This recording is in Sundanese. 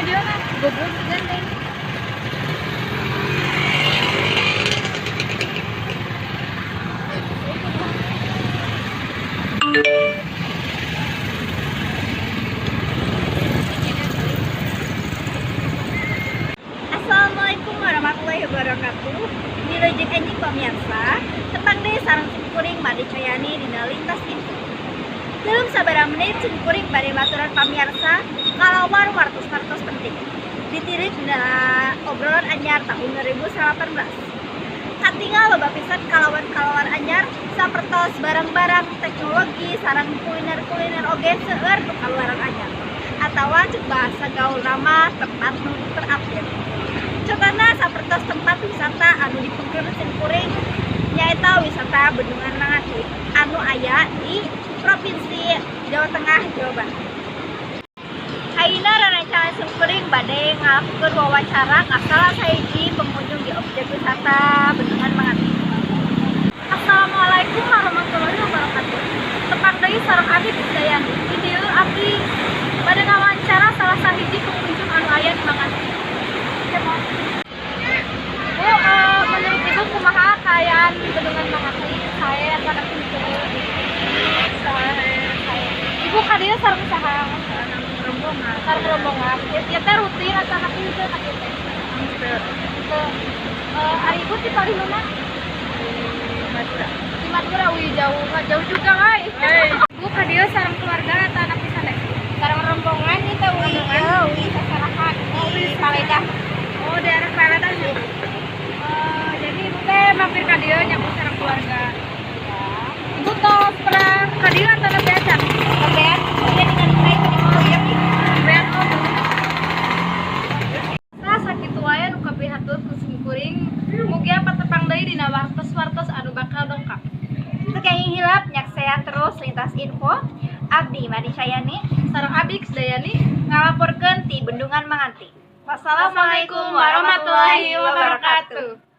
Ka dieu na? Goblok gandeng. Assalamualaikum warahmatullahi wabarakatuh. Wilujeng enjing pamirsa, tepang deui sareng simkuring Madi Cayani dina Lintas Info. Dalam sabaraha menit simkuring bade maturan pamirsa kalawan wartos-wartos penting. Ditilik dina obrolan anyar tahun 2018. Katingal loba pisan kalawan-kalawan anyar sapertos barang-barang teknologi sareng kuliner-kuliner oge seueur nu kaluaran anyar. Atawa cek bahasa gaul nama tempat nu terupdate. Contohna sapertos tempat wisata anu dipengker simkuring, nyaeta wisata Bendungan Manganti anu aya di Provinsi Jawa Tengah, Jawa Barat. Ayeuna rerencangan simkuring bade ngalakukeun wawancara ka salah sahiji pengunjung di objek wisata Bendungan Manganti. Assalamualaikum warahmatullahi wabarakatuh. Tepang deui sareng abdi Dayani. Di dieu abdi bade ngawancara salah sahiji pengunjung anu aya di Manganti. Bu, menurut Ibu kumaha kaayaan Bendungan Manganti? Saya akan henteu. Saya. Ibu ka dieu sareng saha? Rombongan. Sareng rombongan. Ya teh rutin atau anak henteu ka dieu teh? Henteu. Henteu. Ari Ibu ti palih mana? Di Madura. Di Madura, wih, jauh, nggak jauh juga, guys. Hey. Bu, ka dieu sareng keluarga atau anak pisan teh? Sareng rombongan itu wi. Rombongan? Wi sasarahan. Oh, wi. Di Paledah. Oh, daerah Paledah ya. Jadi Ibu teh mampir ka dieu nyapu sareng keluarga. Ibu tos pernah ka dieu atau nembe acan? Sampean dia dengan saya tadi mau ya. Nembean, oh. Nah, sakitu wae nu kapihatur ku simkuring. Mugia patepang deui dina wartos-wartos anu bakal dongkap. Teu kenging hilap nyaksean terus Lintas Info. Abdi Madi Cayani Sareng abdi Dayani ngalaporkeun ti Bendungan Manganti. Wassalamualaikum warahmatullahi wabarakatuh.